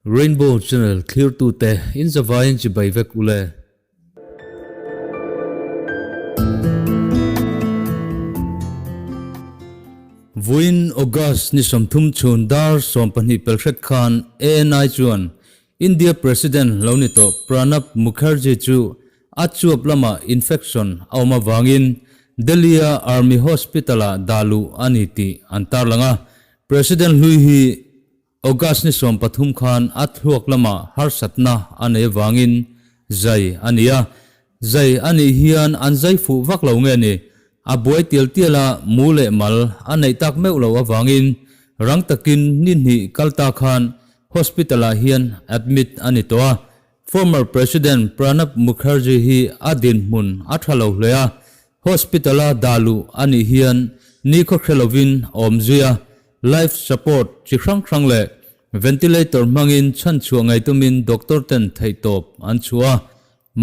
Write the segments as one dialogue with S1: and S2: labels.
S1: Rainbow channel thlirtute in zavaiin chibai vek ule. Vawiin August ni 30 chhun dar 12 pelhret khan ANI chuan India President lo ni tawh Pranab Mukherjee chu a chuap lamah infection a awm avangin Delhi-a Army Hospital-ah dah luh a ni tih an tarlang a. President hlui hi August ni 13 khan a thluak lamah harsatna a nei avangin zai a ni a. Zai a nih hian an zai fuh vak lo nge ni? A buai tial tial a, mu leh mal a neih tak meuh lo avangin rang takin ni hnih kal ta khan hospital ah hian admit a ni tawh a. Former President Pranab Mukherjee hi a dinhmun a tha lo hle a, hospital a dah luh a nih hian nikhaw hre lovin a awm zui a. Life support chi hrang hrang leh ventilator hmangin chhanchhuah ngei tumin doctor ten theihtawp an chhuah a.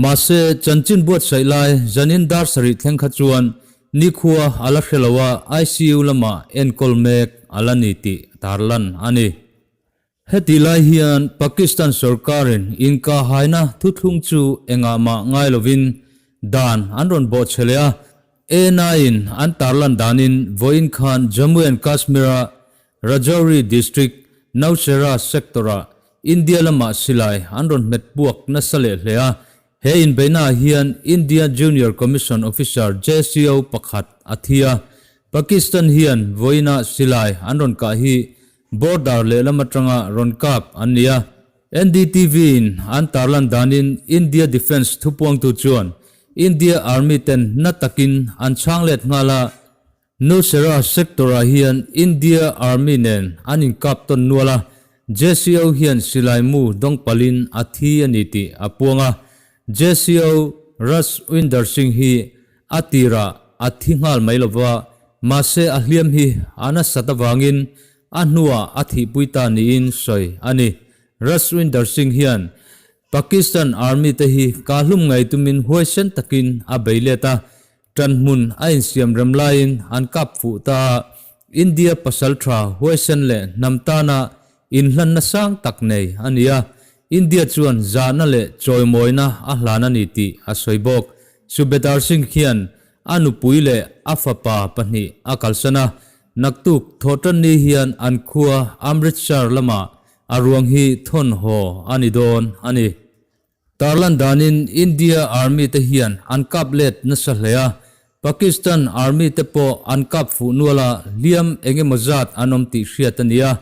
S1: Mahse, chanchin buatsaih lai zanin dar sarih thleng kha chuan nikhua a la hre lo a, ICU lamah enkawl mek a la ni tih tarlan a ni. Heti lai hian Pakistan sorkarin inkahaina thuthlung chu engah mah ngai lovin dan an rawn bawhchhe leh a, ANI-in an tarlan danin vawiin khan Jammu and Kashmir-a Rajouri district Nowshera sector-ah India lamah silai an rawn hmet puak nasa leh hle a, he inbeihnaah hian India Junior Commission Officer, JCO, pakhat a thi a, Pakistan hian vawiinah silai an rawn kah hi Border lehlam atanga rawn kap an ni a, NDTV-in an tarlan danin India Defence thupuangtu chuan India Army ten na takin an chhang let nghal a, Nowshera sector-ah hian India Army nen an inkap tawn nual a, JCO hian silai mu dawng palin a thi a ni tih a puang a, JCO Rajwinder Singh hi A tirah a thi nghal mai lova, mahse a hliam hi a nasat avangin a hnuah a thihpui ta niin sawi a ni. Rajwinder Singh hian Pakistan Army te hi kahlum ngei tumin huaisen takin a bei let a, ṭanhmun a insiam rem laiin an kap fuh ta a, India pasalṭha huaisen leh hnam tana inhlanna sang tak nei a ni a, India chuan zahna leh chawimawina a hlan a ni tih a sawi bawk. Subedar Singh hian a nupui leh a fapa pahnih a kalsan a, naktuk Thawhtanni hian an khua Amritsar lamah a ruang hi thawn haw a ni dawn a ni. Tarlan danin India Army te hian an kap let nasa hle a, Pakistan Army te pawh an kap fuh nual a, hliam eng emaw zat an awm tih hriat a ni a,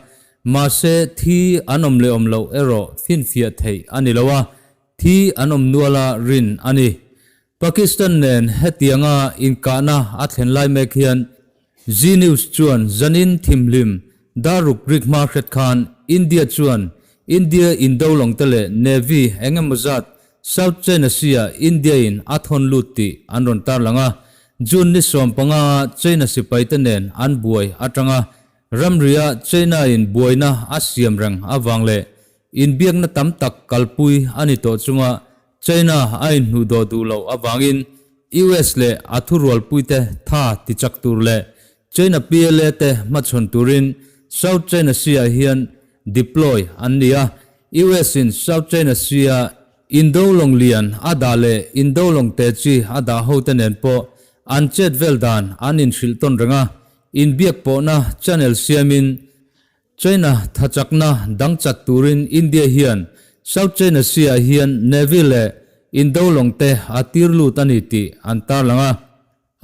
S1: mahse thi an awm leh awm loh erawh finfiah theih a ni lo a, Thi an awm nual a rin a ni. Pakistan nen hetianga inkahna a thlen lai mek hian Zee News chuan zanin thimhlim daruk rik hma hret khan India chuan India indo lawngte leh Navy eng emaw zat South China Sea-ah India-in a thawn lut tih an rawn tarlang a. June ni 15 a China sipaite nen an buai atanga ramria China-in buaina a siam reng avang leh Inbiakna tam tak kalpui a ni tawh chunga China a inhnuh dawh duh loh avangin US leh a thurualpuite tha tichak tur leh China PLA te hmachhawn turin South China Sea-ah hian deploy an ni a. US in South China Sea-a indo lawng lian a dah leh indo lawng te chi a dah hote nen pawh an chet vel dan an inhrilh tawn reng a, inbiak pawhna channel siamin China thachakna dang chat turin India hian South China Sea-ah hian Navy leh Indo lawng te a tir lut a ni tih an tarlang a.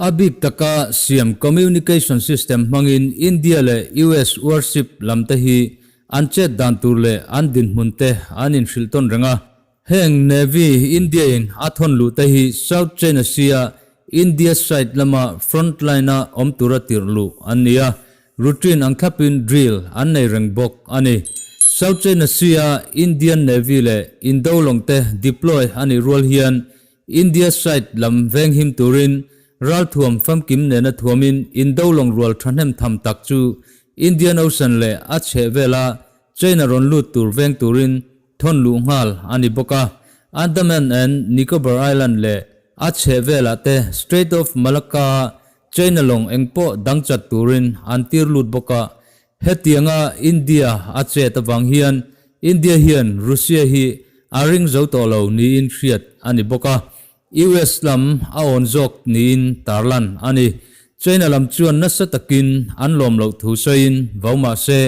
S1: A bik taka siam communication system hmangin India leh US warship lam te hi an chet dan tur leh an dinhmun te an inhrilh tawn reng a. Heng Navy India in a thawn luh te hi South China Sea-a India side lama front line-a awm tura tirh luh an ni a, routine ang thlapin drill an nei reng bawk a ni. South China Sea-a Indian Navy leh Indo lawng te deploy a nih rual hian India side lam venghim turin ralthuam famkim nena thuamin Indo lawng rual thahnem tham tak chu Indian Ocean leh a chhehvela China rawn lut tur veng turin thawn luh nghal a ni bawk a. Andaman and Nicobar Island leh a chheh velah te Strait of Malacca a China lawng engpawh dang chat turin an tir lut bawk a. Hetianga India a chet avang hian India hian Russia hi a ring zo tawh lo niin hriat a ni bawk a, US lam a awn zawk niin tarlan a ni. China lam chuan nasa takin an lawm loh thu sawiin vau mah se,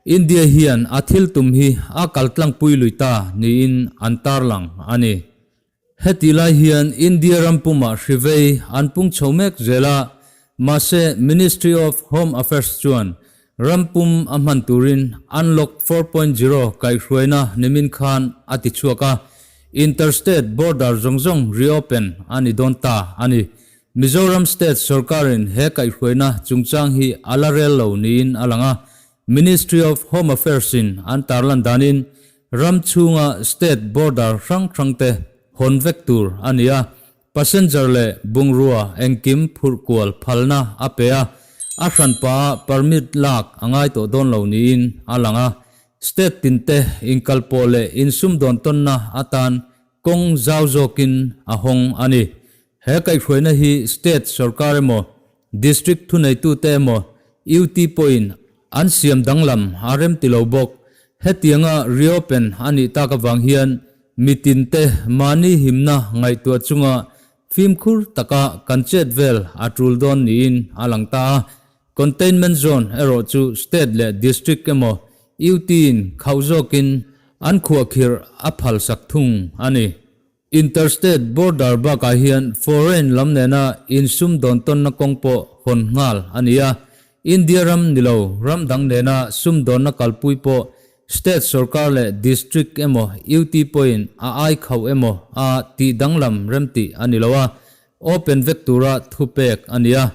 S1: India hian a thil tum hi a kaltlangpui lui ta niin an tarlang a ni. Hetih lai hian India ram pumah hri vei an pung chho mek zel a, mahse Ministry of Home Affairs chuan ram pum a hman turin Unlock 4.0 kaihhruaina nimin khan a ti chhuak a, interstate border zawng zawng reopen a ni dawn ta a ni. Mizoram state sorkarin he kaihhruaina chungchang hi a la rel lo niin a lang a, Ministry of Home Affairs in an tarlan danin ram chhunga state border hrang hrang te hawn vek tur a ni a, passenger leh bungrua engkim phurh kual phalna a pe a, a hranpa ah permit lak a ngai tawh dawn lo niin a lang a, state tin te inkalpawh leh insumdawn tawnna atan kawng zau zawkin a hawng a ni. He kaihhruaina hi state sorkar emaw, district thuneitute emaw, UT pawhin an siam danglam a rem ti lo bawk. Hetianga reopen a nih tak avang hian mitinte mahni himna ngaihtuah chunga fimkhur taka kan chet vel a tul dawn niin a lang ta a. Containment zone erawh chu state leh district emaw, UT-in khauh zawkin an khuahkhirh a phalsak thung a ni. Interstate border bakah hian foreign lam nena insumdawn tawnna kawng pawh hawn nghal a ni a, India ram ni lo ram dang nena sumdawnna kalpui pawh state sorkar leh district emaw UT pawhin a ai khauh emaw a tih danglam remtih a ni lo a, open vek tura thupek a ni a.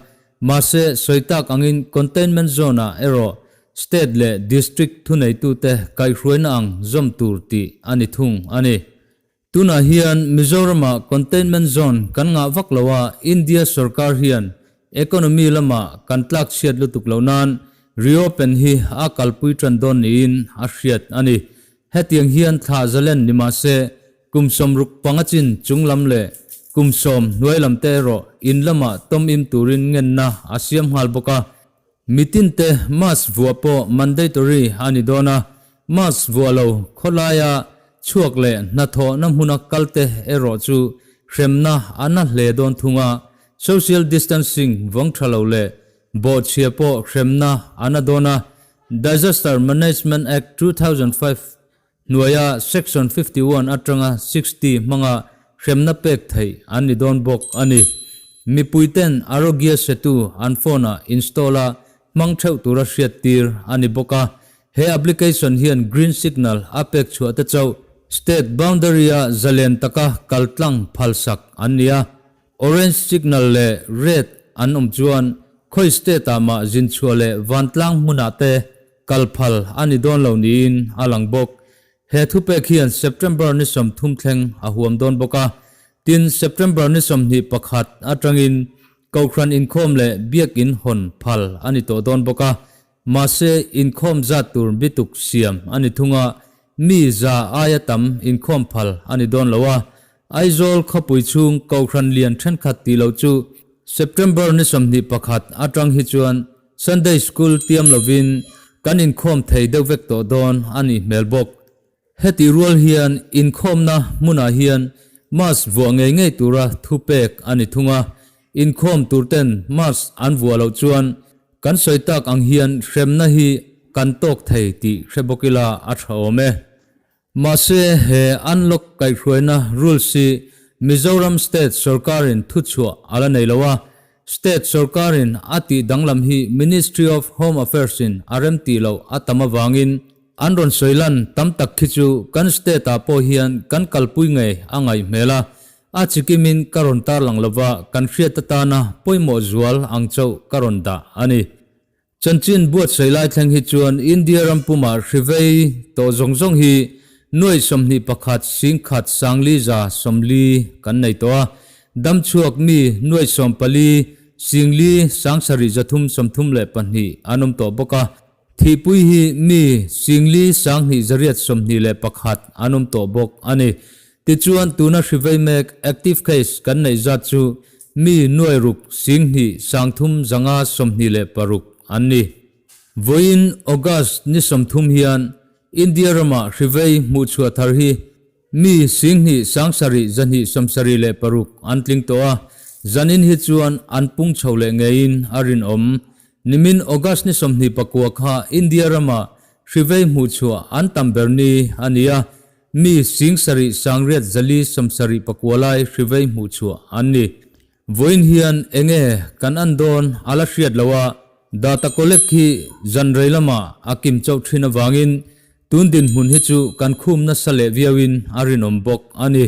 S1: Mahse, sawi tak angin containment zone-ah erawh state leh district thuneitute kaihhruaina ang zawm tur tih a ni thung a ni. Tunah hian Mizoramah containment zone kan ngah vak lo a, India sorkar hian economy lamah kan tlak chhiat lutuk loh nan reopen hi a kalpui tan dawn niin a hriat a ni. Hetiang hian thla zalen ni mah se kum 65 chin chung lam leh kum 10 hnuai lam te erawh in lamah tawm im turin ngenna a siam nghal bawk a. Mitinte mask vuah pawh mandatory a ni dawn a, mask vuah lo khawlaia chhuak leh hnathawhna hmuna kalte erawh chu hremna a na hle dawn thung a, social distancing vawng tha lo leh bawhchhia pawh hremna a na dawn a, Disaster Management Act 2005 hnuaia Section 51 atanga 60 hmanga hremna pek theih an ni dawn bawk a ni. Mipuiten Arogya Setu an phone-ah install a hmang theuh tura hriattir a ni bawk a. He application hian green signal a pek chhuah te chauh state boundary-a zalen taka kaltlang phalsak an ni a. Orange signal leh red an awm chuan khawi state-ah mah zinchhuah leh vantlang hmunah te Kal phal a ni dawn lo niin a lang bawk. He thupek hian September ni 30 thleng a huam dawn bawk a. Tin, September ni 21 atangin Kohhran inkhawm leh biakinn hawn phal a ni tawh dawn bawk a. Mahse, inkhawm zat tur bituk siam a ni thung a, mi za aia tam inkhawm phal a ni dawn lo a. Aizawl khawpui chhung Kohhran lian thenkhat tih loh chu September ni 21 atang hi chuan Sunday School tiam lovin kan inkhawm thei deuh vek tawh dawn a nih hmel bawk. Heti rual hian inkhawmna hmunah hian mask vuah ngei ngei tura thupek a ni thung a, inkhawm turten mask an vuah loh chuan kan sawi tak ang hian hremna hi kan tawk thei tih hre bawk ila a tha awm e. Mahse, he unlock kaihhruaina rules hi Mizoram State sorkarin thuchhuah a la nei lo a, State sorkarin a tih danglam hi Ministry of Home Affairs in a rem tih loh a tam avangin an rawn sawi lan tam tak khi chu kan state ah pawh hian kan kalpui ngei a ngaih hmel a, a chikimin ka rawn tarlang lova kan hriat atana pawimawh zual ang chauh ka rawn dah a ni. Chanchin buatsaih lai thleng hi chuan India ram pumah hri vei tawh zawng zawng hi nuai 21 singkhat sangli za 40 kan nei tawh a, damchhuak mi nuai 14 singli sangsarih zathum 32 an awm tawh bawk a, thihpui hi mi singli sanghnih zariat 21 an awm tawh bawk a ni. Tichuan tuna hri vei mek active case kan neih zat chu mi nuai ruk 20 30 5 26 an ni. Vawiin August ni 30 hian India rama hrivei hmuhchhuah thar hi mi 10,000 7 276 an tling tawh a, zanin hi chuan an pung chho leh ngeiin a rinawm. Nimin August ni 29 kha India rama hrivei hmuhchhuah an tam ber ni a ni a, mi 7,000 874 lai hrivei hmuhchhuah an ni. Vawiin hian enge kan an dawn a la hriat loh a, data collect hi zan rei lamah a kim chauh thin avangin tun dinhmun hi chu kan khum nasa leh viauin a rinawm bawk a ni.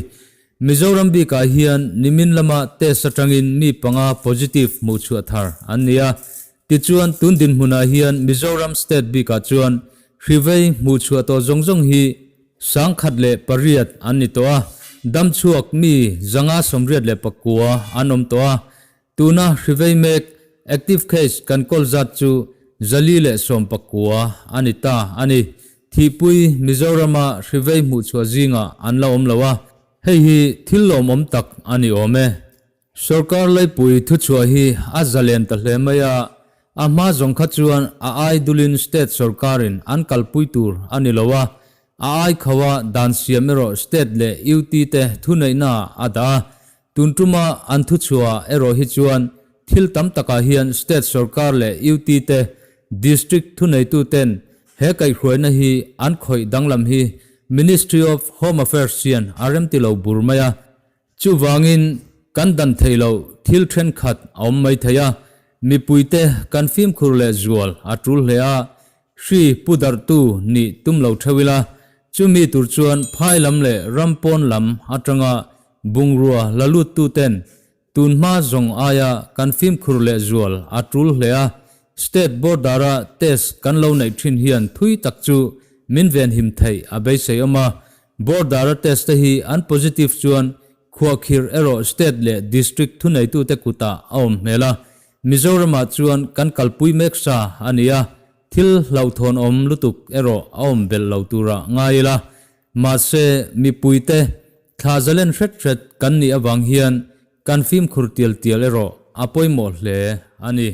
S1: Mizoram bikah hian nimin lama test atangin mi panga positive hmuhchhuah thar an ni a, tichuan tun dinhmunah hian Mizoram state bikah chuan hrivei hmuhchhuah tawh zawng zawng hi 1008 an ni tawh a, damchhuak mi 589 an awm tawh a. Tuna hrivei mek, active case, kan kawl zat chu 419 a ni ta a ni. Thihpui Mizorama hrivei hmuhchhuah zingah an la awm lo a, hei hi thil lawmawm tak a ni awm e. Sorkar laipui thuchhuah hi a zalen ta hle mai a, a hma zawng kha chuan a ai dulin state sorkarin an kalpui tur a ni lo a, a ai kho a dan siam erawh state leh UT te thuneihna a dah a, tun tuma an thuchhuah erawh hi chuan thil tam takah hian state sorkar leh UT te district thuneitu ten he kaihhruaina hi an khawih danglam hi Ministry of Home Affairs hian a remti lo bur mai a. Chuvangin, kan dan theih loh thil thenkhat a awm mai thei a, mipuite kan fimkhur leh zual a tul hle a, hri pu darhtu nih tum lo theuh ila, chumi tur chuan phai lam leh ram pawn lam atanga bungrua la luttu ten tun hma zawng aia kan fimkhur leh zual a tul hle a, state border-a test kan lo neih thin hian thui tak chu min venhim theih a beisei awm a, Border-a test te hi an positive chuan khuahkhirh erawh state leh district thuneitute kutah a awm hmel a, Mizoramah chuan kan kalpui mek sa a ni a, thil hlauhthawn awm lutuk erawh a awm belh lo turah ngai ila. Mahse, mipuite thla zalen hret hret kan nih avang hian kan fimkhur tial tial erawh a pawimawh hle a ni.